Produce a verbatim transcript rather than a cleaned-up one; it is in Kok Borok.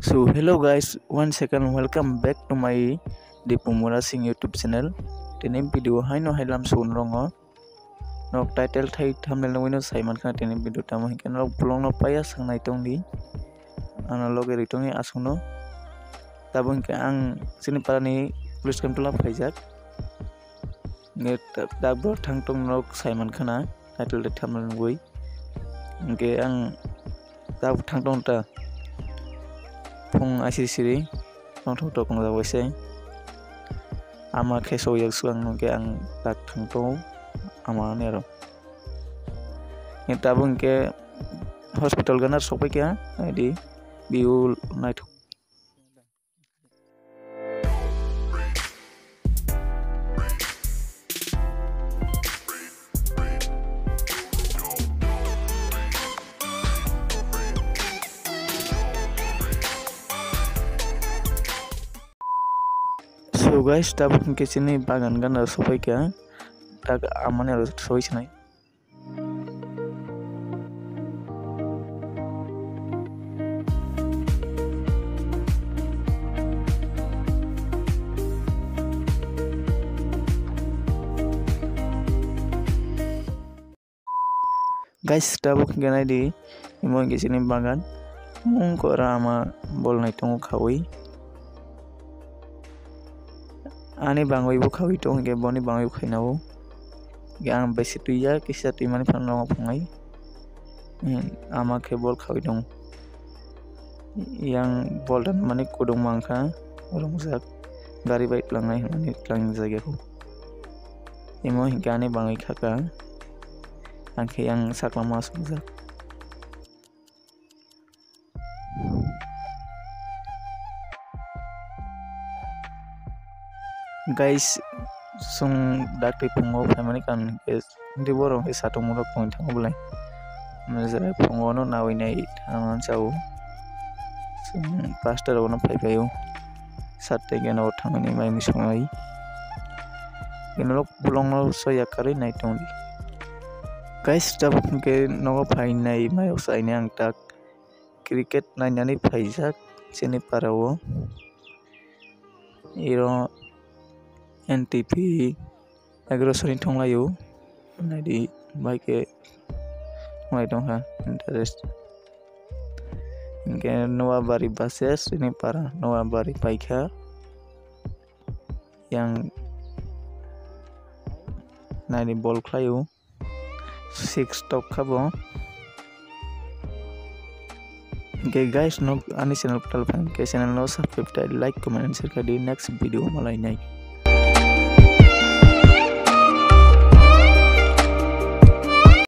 So hello guys, once again welcome back to my Dipu Mura Singh YouTube channel. Tini video haino hailam sugun rongo. Nok title thai thumbnail nugwi no sai mankha tini video tamo hinkhe nok vlog no paya sangnai tongdi. Ano loge ri tongni aswkno. Tabo hinkhe ang chini parani police camp tola phaijak. Nge ta-, tabuk thang tong nok sai mankha na title de thumbnail nugwi. Hinkhe ang tabuk thang tong ta phung aisiri siri tongthok tok wngjak bai se. Ama khe soi yak swkang hinkhe ang tak thang tongo ama ani aro. Nge tabuk hinkhe hospital gana sokpai kha naidi view naithok. So guys, tabuk hinkhe chini bagan gana sokpai kha, tak amani aro soi sinai. Guys, tabuk hinkhe naidi, imo hinkhe chini bagan, mung kora ama bol nai tongo khaui. Ani bangwi bo khaui tongo, hinkhe boni bangwi bo khaina o. Hinkhe ang besi twi ya, kisa twi mani phano nogo phungai. Hmm, ama khe bol khaui tongo. Yang bol dan mani kudung mangkha, rwngjak. Gari bai tlangnai hwnwi tlangjak ya kho. Imo hinkhe ani bangwi khaka. Ang khe yang sakla ma sukjak. Guys, chwng dakti phungo phaimani karon hinkhe, tei borok hinkhe satung borok tongwi thango belai. Omo je phungo no nawi nai thangna chao. Chwng pastor rok no phai phaio. Sat tei gana o thangwi mai mui songnai. Gana rok bolong no soya karwi nai tongdi. Guys, tabuk hinkhe nogo phainai mayok sainai ang tak. Cricket nainani phaijak chini para o. Iro N T P egrosoni thonglaio. Naidi bai khe thonglai tongkha interest. Hinkhe Noabari versus chini para, Noabari paikha. Yang naidi bol khlaio. Six tok kha bo. Hinkhe guys, nok ani channel kwtal phai hinkhe channel no subscribe khai, like, comment and share khai di, next video malai nai.